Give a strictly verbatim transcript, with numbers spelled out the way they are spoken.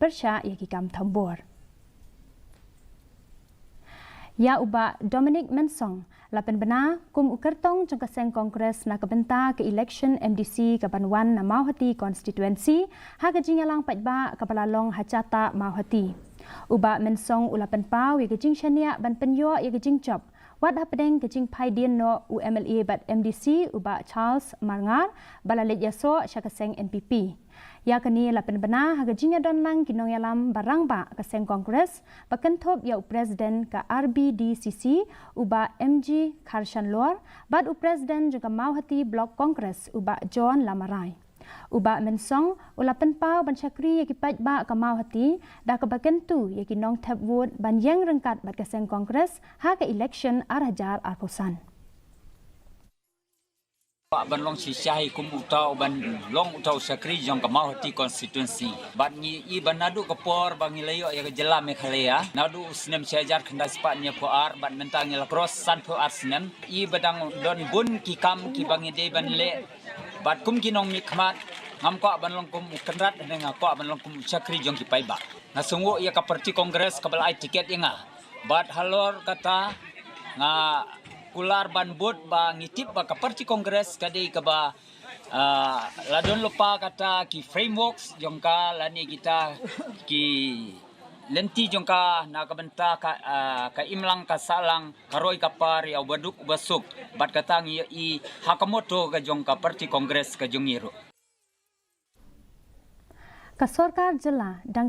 pyrshah ïa ki kam thombor. Ïa u Bah Dominic Mensong la pynbna kum u kyrtong jong ka seng Congress na ka bynta ka election M D C ka ban wan na Mawhati constituency ha ka jingïalang paidbah kaba la long ha Jata Mawhati. U Bah Mensong u la pynpaw ïa ka jingshaniah ban pynïoh ïa ka jingjop wat hapdeng ka jingphaidien noh u M L A bad M D C u Bah Charles Marngar ba la leit ïasoh sha ka seng N P P. Ïa kane la pynbna ha ka jingïadon lang ki nongïalam ba rangbah ka seng Congress ba kynthup ïa u President ka R B D C C u Bah M G Kharshanlor bad u President jong ka Mawhati Block Congress u Bah John Lamarai. U Bah Mensong u la pynpaw ban shakri ïa ki paidbah ka Mawhati da kaba kyntu ïa ki nongthep vote ban ïeng ryngkat bad ka seng Congress ha ka election ar hajar arphew san. Bah ban long shisha hi kum uta u ban long uta u shakri jong ka Mawhati constituency. Bad ngi i ban naduh ka por ba ngi la ïoh ïa ka jylla Meghalaya naduh u snem shi hajar khyndai spah hynñiewphew ar bad mynta ngi la cross sanphew ar snem. I ba dang don bun ki kam kiba ngi dei ban leh. Bad kum ki nongmihkhmat ngam kwah ban long kum u kynrad, hynrei nga kwah ban long kum u shakri jong ki paidbah. Nga sngewnguh ïa ka party Congress kaba la ai ticket ïa nga. Bad halor kata nga kular ban bud ba ngi tip ba ka party Congress ka dei kaba, ah, la don lypa kata ki frameworks jong ka lane kita ki lynti jong ka na ka bynta ka, ah, ka imlang ka sahlang, ka roi ka par ïa uba duk uba suk. Bad kata ngi ïohi ha ka motto ka jong ka party Congress ka jong ngi ruh. Ka sorkar jylla dang